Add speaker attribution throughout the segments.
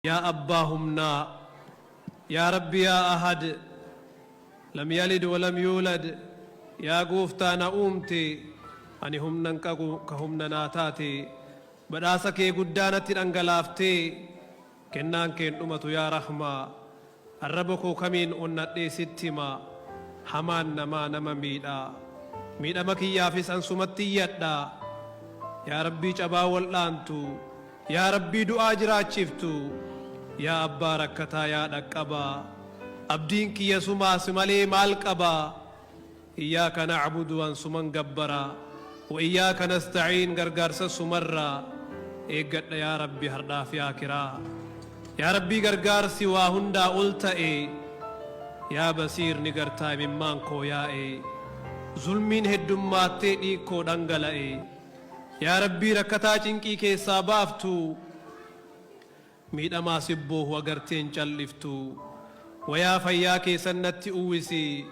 Speaker 1: Yaa abbaa humnaa, Yaa Rabbi yaa Ahad, Lam yalid walam yuulad, Yaa Gooftaa na uumte, Ani humna hin qabu ka humna naa taate, Badhaasa kee guddaa natti dhangalaaftee, Kennaan kee hin dhumatu yaa Rahmaa, Arraba koo kamiin onnadhee sitti hima, Hamaan namaa nama miidha, Miidhama kiyyaafis an sumatti iyyadha, Yaa Rabbii cabaa wal'aantu, Yaa Rabbii du'aa jiraachiftu, Yaa abbaa rakkataa yaa dhaqqabaa, Abdiin kiyya sumaa si malee maal qaba, Iyyaaka na'budu an suman gabbara, Wa iyyaaka nasta'iin gargaarsas sumarraa eeggadha yaa Rabbi hardhaa fi aakiraa. Yaa Rabbii gargaarsi waa hundaa ol ta'e, Yaa Basiir ni gartaa imimmaan koo yaa'e, Zulmiin heddummaattee dhiig koo dhangala'e. Yaa Rabbii rakkataa cinqii keessaa baaftu, Miidhamaa si boohu agartee hin calliftu. Wayaa fayyaa kee san natti uwwisi,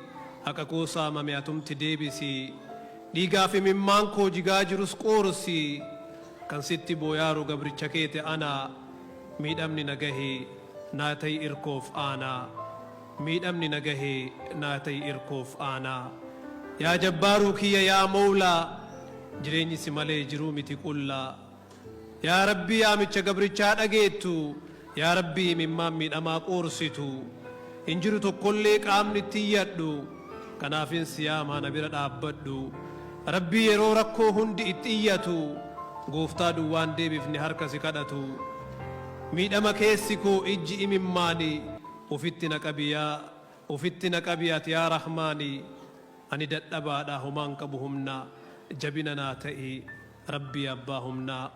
Speaker 1: Haqa koo saamame atumti deebisi. Dhiigaaf imimmaan koo jigaa jirus qoorsi, Kan sitti booyaaru gabricha keeti ana, Miidhamni na gahe naa ta'i irkoof aanaa. Miidhamni na gahe naa ta'i irkoof aanaa. Yaa Jabbaaruu kiyya yaa Mowlaa, Jireenyi si malee jiruu miti qullaa. Yaa Rabbii yaamicha gabrichaa dhageettu, Yaa Rabbii imimmaan miidhamaa qoorsitu. Hin jiru tokkollee qaamni itti iyyadhu, Kanaafin si yaamaa na bira dhaabbadhu. Rabbii yeroo rakkoo hundi itti iyyatu, Gooftaa duwwaan deebifne harka si kadhatu. Miidhama keessi koo ijji imimmaani, Ofitti na qabi yaa Ofitti na qabi ati yaa Rahmaani. Ani dadhabaadha homaan qabu humna, Jabina naa ta'i Rabbii abbaa humnaa.